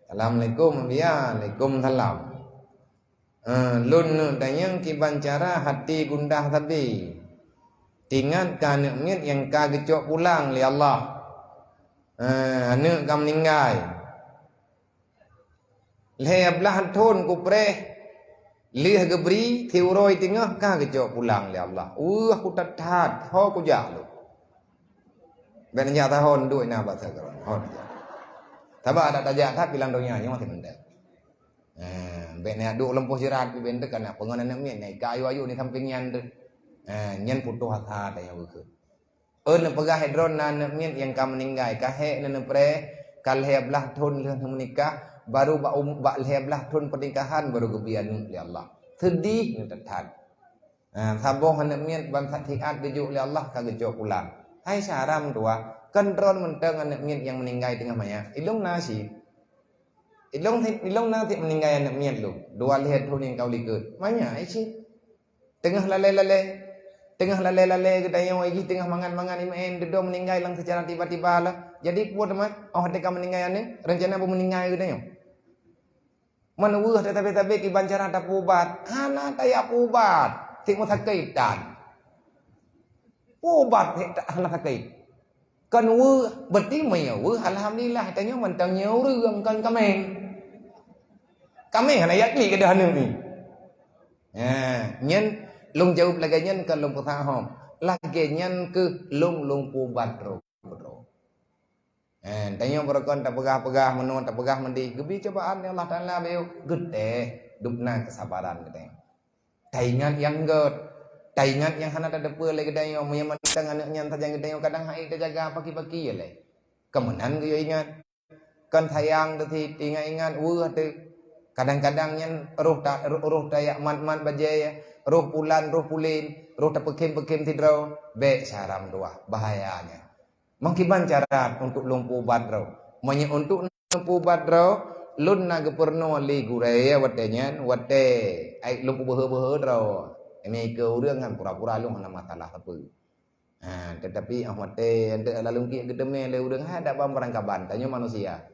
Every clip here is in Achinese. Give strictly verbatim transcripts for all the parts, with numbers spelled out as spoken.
Assalamualaikum, Abiya. Waalaikumsalam. Eh, lôn neuk tanyong kiban cara hati gundah sabe. Teuingat keu aneuk miet nyang ka geucok pulang lé Allah. Eh, aneuk ka meuninggai. Lhèe blaih thon kupreh, lheueh geubri, siuroe teungoh ka geucok pulang lé Allah. Weueh, kuthat-that, ho kujak lôn. Bèk neujak tahon duek na bak sigoe. Ho neujak. Sabab adak tajak that pilang donya nyoe masih mantap. Ha, bèk neujak duek lom poh sirat pih bèk neujak, kana peungon aneuk miet, na ka ayu-ayu ni sampéng nyan tu. Ha, nyan putôh asa tanyong beukeue. Ôn neupeugah droe na aneuk miet nyang ka meuninggai, ka hék neupreh, ka lhèe blaih thon lheueh meunikah, baru bak um-, bak lhèe blaih thon pernikahan baru geubri aneuk lé Allah. Seudeh neuthat-that. Ha, saboh aneuk miet ban that siat geujok lé Allah ka geucok pulang. Hai syara meutuwah, kon droe mantong aneuk miet nyang meuninggai teungoh manyak. Ilôn na cit. Ilôn sit, ilôn na sit meuninggai aneuk miet lôn. Dua lhèe thon nyang ka u likot. Manyak cit. Teungoh lalè-lalè, teungoh lalè-lalè geutanyoe jih, teungoh mangat-mangat imeu'en, dudoe meuninggai lam seucara tiba-tiba lah. Jadi peue teuma, oh teuka meuninggai aneuk, rencana beu meuninggai geutanyoe. Man weueh teutabé-tabé kiban cara tapeuubat, hana tajak peuubat, si meusakét tan. Peuubat hana sakét. Kon weueh, berarti meunyoe weueh, alhamdulillah, tanyoe mantong nyoe ureueng kon kaméng. Kaméng hana jak klik keudeh aneuk ni. Ha, nyan lôn jaweueb lagèe nyan kon lôn peusahom. Lagèe nyan keuh lôn, lôn peuubat droe. Ha, tanyoe beureukan tapeugah-peugah meunoe, tapeugah meudéh, geubri cobaan lé Allah Taala beu geutéh, dubna keusabaran geutéh. Taingat nyang gèt, taingat nyang hana tateupeue lé geutanyoe, meunyoe mantong aneuk nyan sajan geutanyoe kadang hana tajaga paki-paki lé. Keumeunang geuyue ingat. Kon sayang teuti, ingat-ingat weueh teuh. Kadang-kadang nyan roh ta-, roh, roh tajak mat-mat bajèe, roh pulan, roh pulen, roh tapeukhém-peukhém sidroe, bèk syara meutuwah, bahaya nyan. Meukiban cara untuk lôn peuubat droe. Meunyoe untuk lôn peuubat droe, lôn na geupeurunoe lé gurèe watèe nyan, watèe ai lôn peubeuhe-beuhe droe. Ini keu ureueng nyan pura-pura lôn hana masalah sapeue. Ha, teutapi 'oh watèe enteuk lalong kiek geuteumé lé ureueng hai adak ban barangkaban, tanyoe manusia.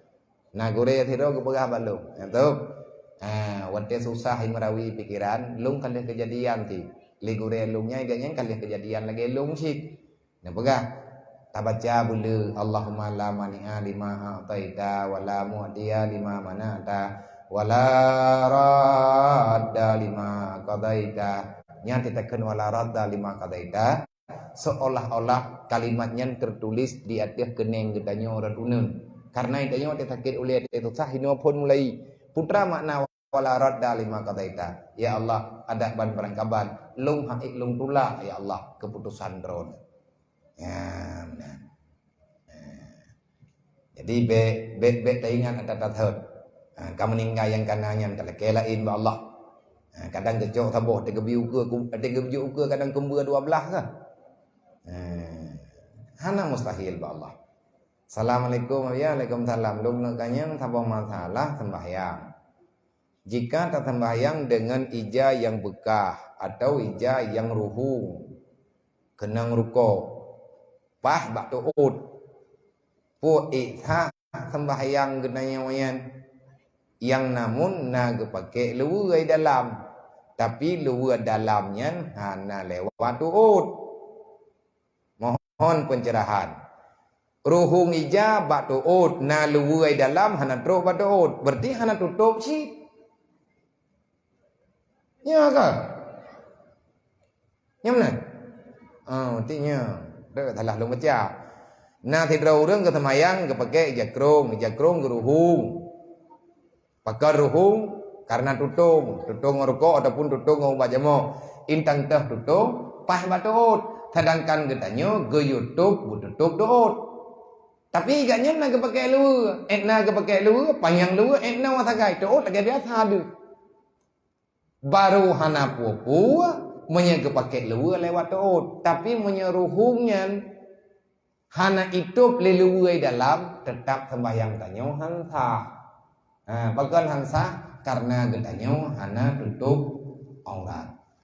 Na gurèe sidroe geupeugah bak lôn, "Nyan tu, ha, watèe susah merawi pikiran, lôn ka lheueh keujadian cit. Lé gurèe lôn nyan, gobnyan ka lheueh keujadian lagèe lôn cit." Neupeugah, tabaca buleue, "Allahumma la mani'a lima a'taita, wa la mu'tiya lima mana'ta, wa la radda lima qadaita." Nyan teutakheun, "Wa la radda lima qadaita." Seolah-olah kalimat nyan teutuléh di ateueh keuneng geutanyoe rot uneuen. Kareuna geutanyoe watèe sakét ulèe, watèe susah, hinoe phôn mulai. Peue makna "wa la radda lima qadaita"? Ya Allah, adak ban barangkaban, lôn han ék lôn tulak, ya Allah, keuputosan Droeneuh. Nyan, nyan. Jadi, bèk, bèk, bèk taingat ata that. Ha, ka meuninggai nyang kana nyan talakèe laén bak Allah. Ha, kadang geucok saboh, teugeubri ukeue, ku-, teugeubri ukeue kadang keumbeu dua blah kah. Ha, hana mustahil bak Allah. Assalamualaikum, ya, waalaikumsalam. Lôn neuk tanyong saboh masalah sembahyang. Jika tasembahyang deungon ija nyang beukah atau ija nyang ruhueng, keunong rukok, paih bak teuôt, peue ék sah sembahyang geutanyoe nyan? Nyang namun na geupaké luweue dalam, tapi luweue dalam nyan hana lewat teuôt. Mohon pencerahan. Ruhueng ija bak teuôt, na luweue dalam hana trok bak teuôt, berarti hana tutôp cit. Nyo ka? Nyo meunan? Oh, ti nyo. Dek salah lôn baca. Na sidroe ureueng geuseumbahyang geupaké ija krông, ija krông geuruhueng. Pakon ruhueng? Karena tutông, tutông ngon rukok ataupun tutông ngon ubat jamoe. Intang teuh tutông, paih bak teuôt. Sedangkan geutanyoe geuyue tôp beututôp teuôt. Tapi gobnyan na geupaké luweue, ék na geupaké luweue, panyang luweue, ék na sagai teuôt lagèe biasa deuh. Baru hana peue-peue meunyoe geupaké luweue lewat teuôt. Tapi meunyoe ruhueng nyan hana itôp lé luweue dalam, teutap seumbahyang tanyoe han sah. Ha, pakon han sah? Karena geutanyoe hana tutôp aurat.